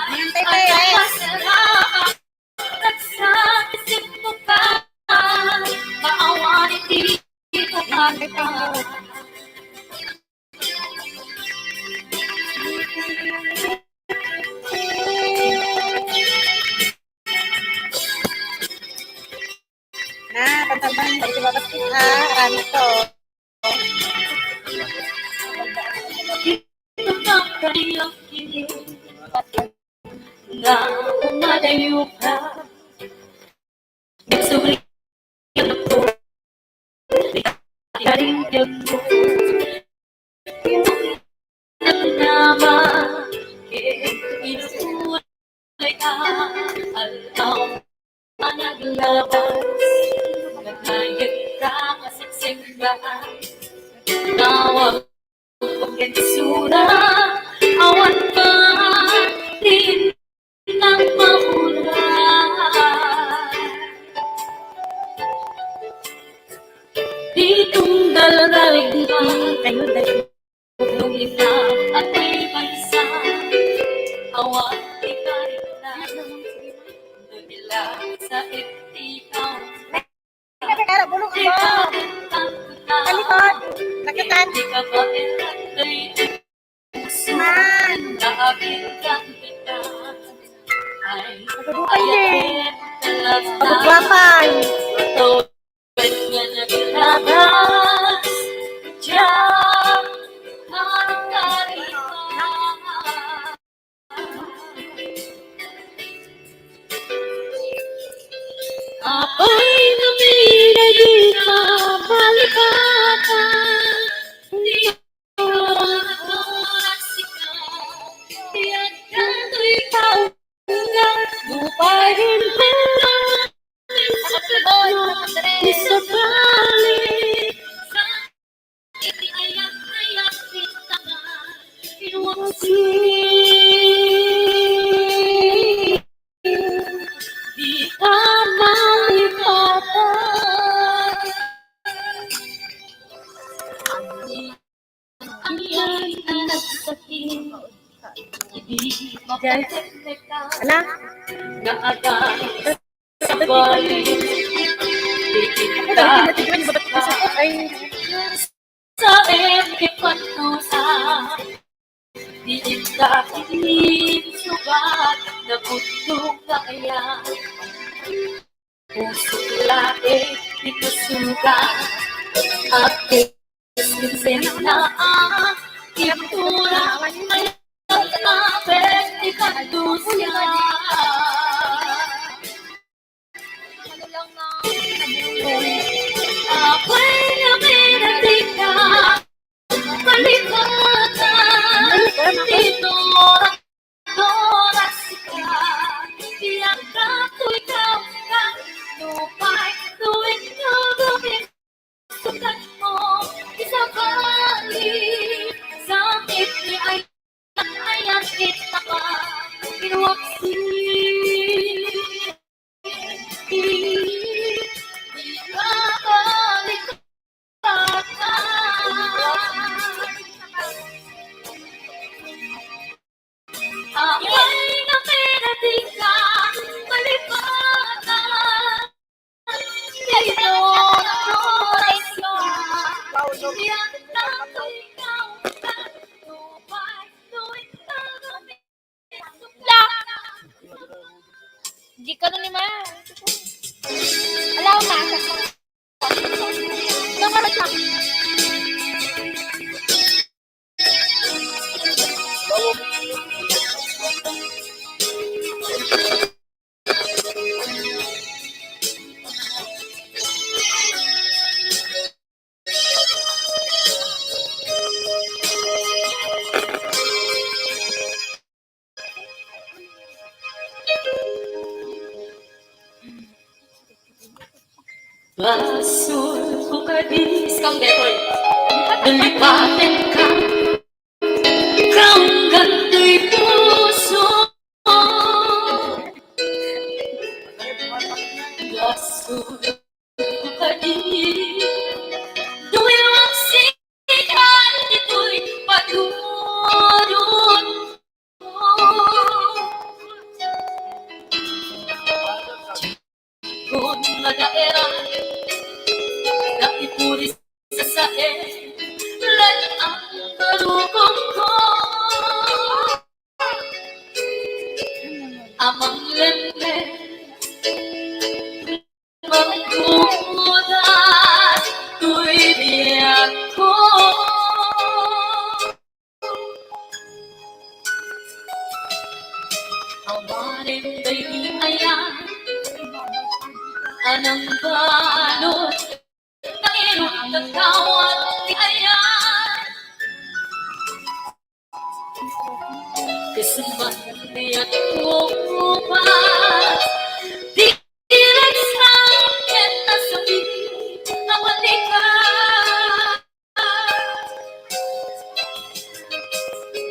Hintay pa, eh. Hintay pa, eh. Na, pantaban, pwede babas ko, ha? Aramid to. Nga umadayo ka, nagsubli ako, karing ko. Naman, ket inuulay ka, aldaw a naglabas, nagayeg ka a siksika, tawag ken sura, awan pa din nang maula. Di tunggal kaligpang kayo dahil. Nung ikaw at may bansa, awan ikaw na. Nung ila sa ikaw. Teka, teka, bulong ako. Talikod. Nakatan. Man. Nagadukan din. Pagwapay. Apay kami na di ka malikatan, di ko makaturag sika, di agkatoy tao. Nga, lupay rin pala, Diyan. Ala. Sabay. Ay, sa ipagtusa. Di kita sugat na budlong kaya. Puso laeng ipasugat. At Sensena, itura, ay, tapet, ikadusa. Apay nga pinatika, kalipatan, itura, oras ka, diak ka, ikaw ka, tupay, tuwing nagumit. Sukat mo, isabali, sakit ni ay-, ayan kita pa, inuwaksi. Ibabalik ka. Apay nga pinatika, malipatan. Dito, oras na. Yan ang ikaw, tupay, tuwing nagumit. La. Di ka na ni Maya. Alaw na. Basol ko kadi. Iskang detoy. Dalipaten ka. Kaunggan toy puso. Basol ko kadi. Duwag sikan ditoy padulon. Kun madaeran, naipuris sa saen, lan ang karukong ko. Amang lemme, magkukudas, tuy biag ko. Awanen daydi ayan, anang balod, nairok kagawad ti ayan. Kasumban ti agkupas, di nagsaket a sakit a matika.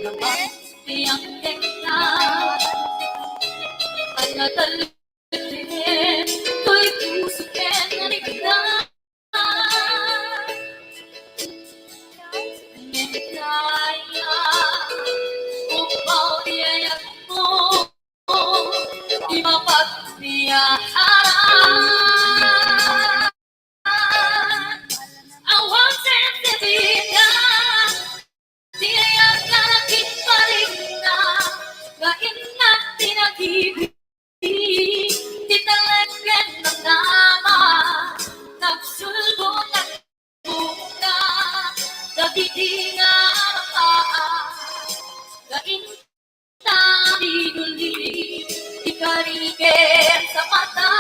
Naman ti angkekna, ay natalin, toy puso ken rikna. Ngem kaya, upaw ti ayatmo, ipapapiaharan. Awan sensibida, ti ayat nga nakipalingna, nga innak ti nagidi, ti talek ken namnama, nagsulbod, nagbuka, dagiti nga mapaa, nga in- Tabi duli, ikariken sa mata.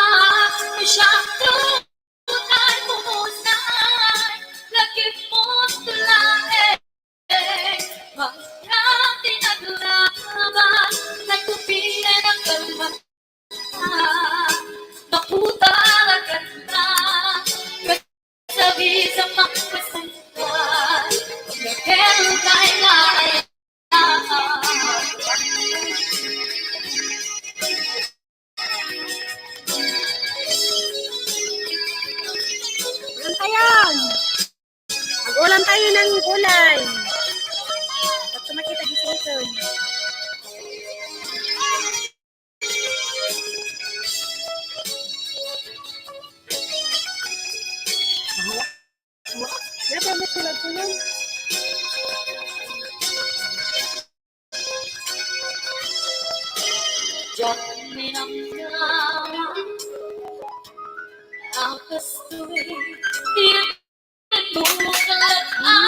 Kastoy, diak mo kalakaman.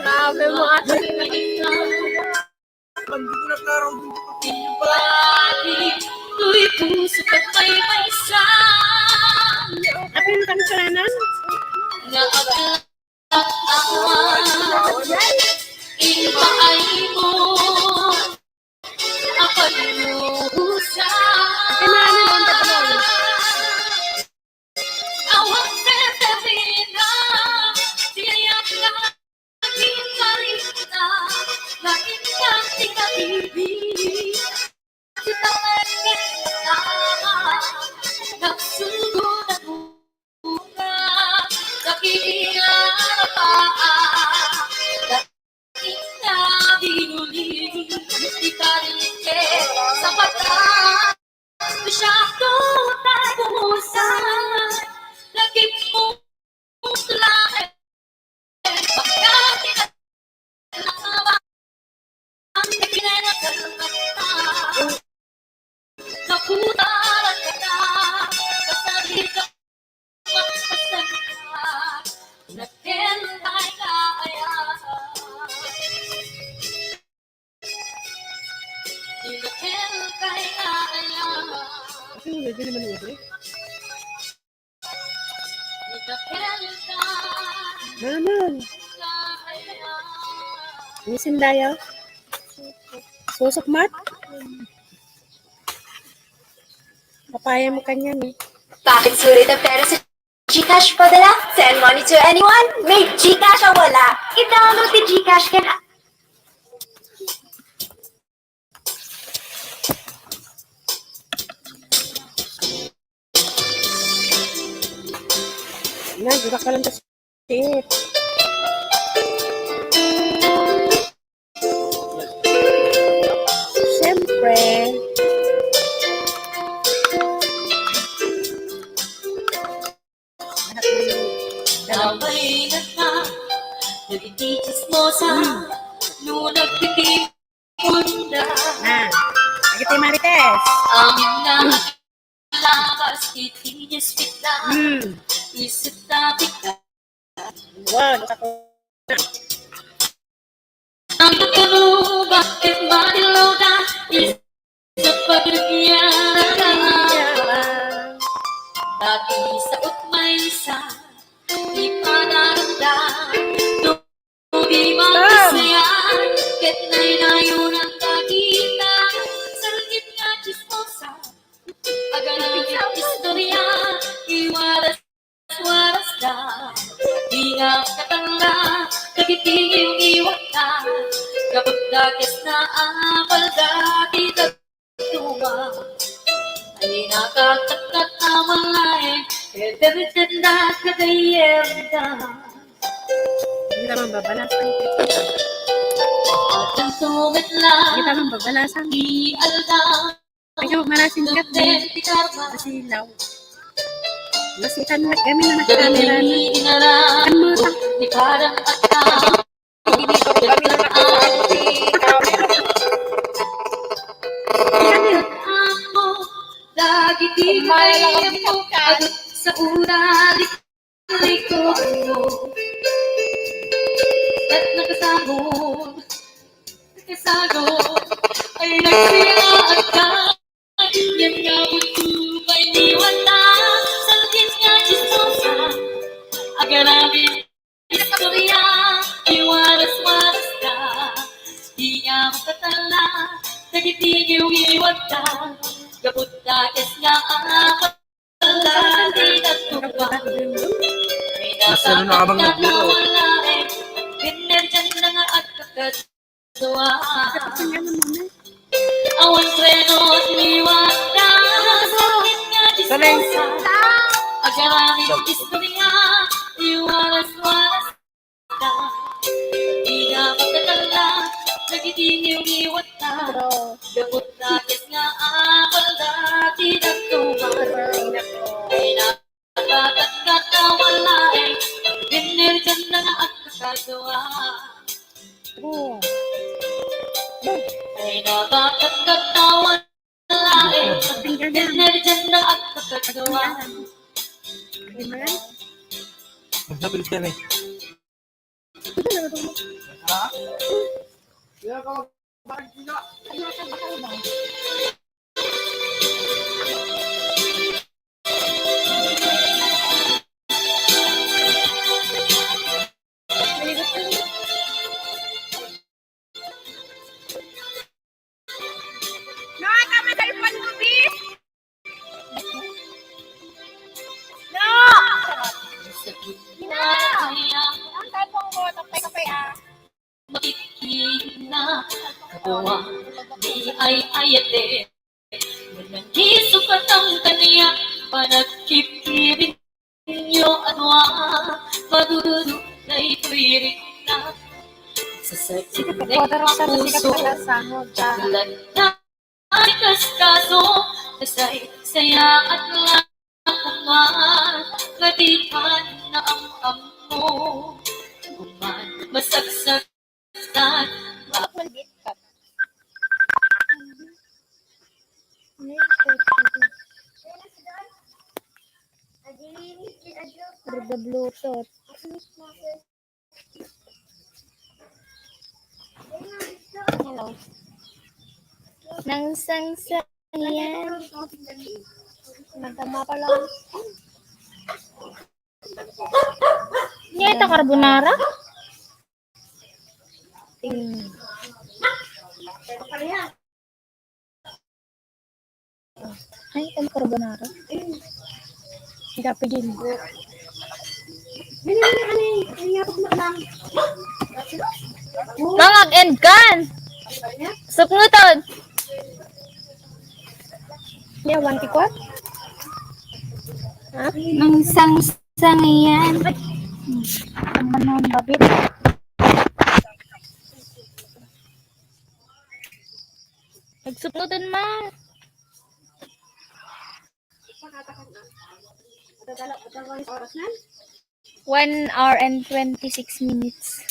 Grabe mo, ate. Apin kang suranan? Apan lusa. Awan seserina, siya ka, kita, lain ka, kita, bibi. Kita, lain ka, nagsugo na bunga, sa kiniarapaan. Sino, pwede naman yung libre? Naman. Misin dayo. Susukmat. Papaya mo kanya, eh. Bakit sulit ang pera sa GCash padala? Send money to anyone? May GCash ang wala. I-download ti GCash ken Nay, gurak ka lang ta shit. Siyempre. Away na ka, dagiti chismosa, no nagtitipon da. Ah, dagiti Marites. Amin nga aglabas iti newsfeed da. Hmm. Isip da pika. Wow, nasa ko. Ang katulubak ket madilaw da, isa paglugian. Dagiti sao maysa, ipanaranda. No di man isaya, ket naynayonan dagita, sargit nga chismosa. Aganami istorya, iwaras Warasda, di nga makatangga, dagiti ngiwata, gapu ta kasna a palda ti dadduma. Ay nakakatkat a malaeng, ket derecho da kagayemda. Kita mambabalasan. At ang sumitla, kita mambabalasan. Di alda, Ayaw, marasin ka, te. Masilaw. Masitan na kami na nagkamera na. Ano ta? Hindi ko kami na nagkamera. Dagiti maysa sa urali. Likod mo. At nakasabot, nakasagot, ay nagsiyaat ka. Yan nga bunso pay ni Wanda, sakit nga chismosa. Agarami istorya, iwaras-waras ka. Di nga makatala, dagiti ngiwat ka. Gapu ta kasna a Basta na abang nagbiro. Awan treno at liwat na sakit nga distansya. Agarami istorya, iwaras-waras Di nga makatala, dagiti ngiwat na. Gapu ta kasna a palda ti dadduma. Diyan na, diyan na at nakagawa. Amen. Magsabi ka na eh. No, tama cellphone ko, bis. No! Ina! Ang cellphone ko, tapay-tapay, ah. Makikina, kaduwa, di ay ayate. Nagisukat ang kaniya, panagkipkirin nyo, adwa, madududu, na ito'y rikna. Sa sakit na puso, taklan na Ay, kaskaso, kasay, saya at lakuman, madipan na ang ammo. Kuman, masagsagdan, Bluetooth. Hello. Nang sangsang yan. Nagtama pa lang. Niya ita carbonara? Ting. Ay, ito carbonara. Hindi ka pwede mo. Mga end kan. Supnguton. Yeah, one tikot. Ha? Nang sangsang yan. Ang manang babit. Nagsupnutan, ma. One hour and twenty-six minutes.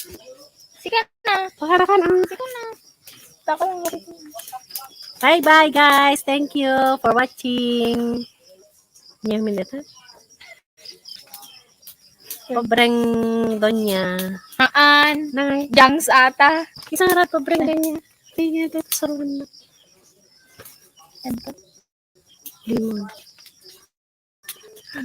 Sika na. Pakarakan ang Sika na. Bye-bye, guys. Thank you for watching. Yung minute, ha? Pobreng donya. Haan. Nangay. Jangs ata. Isang rat, pobreng donya. Tingnan ito, sarungan na. Ano to? Limon.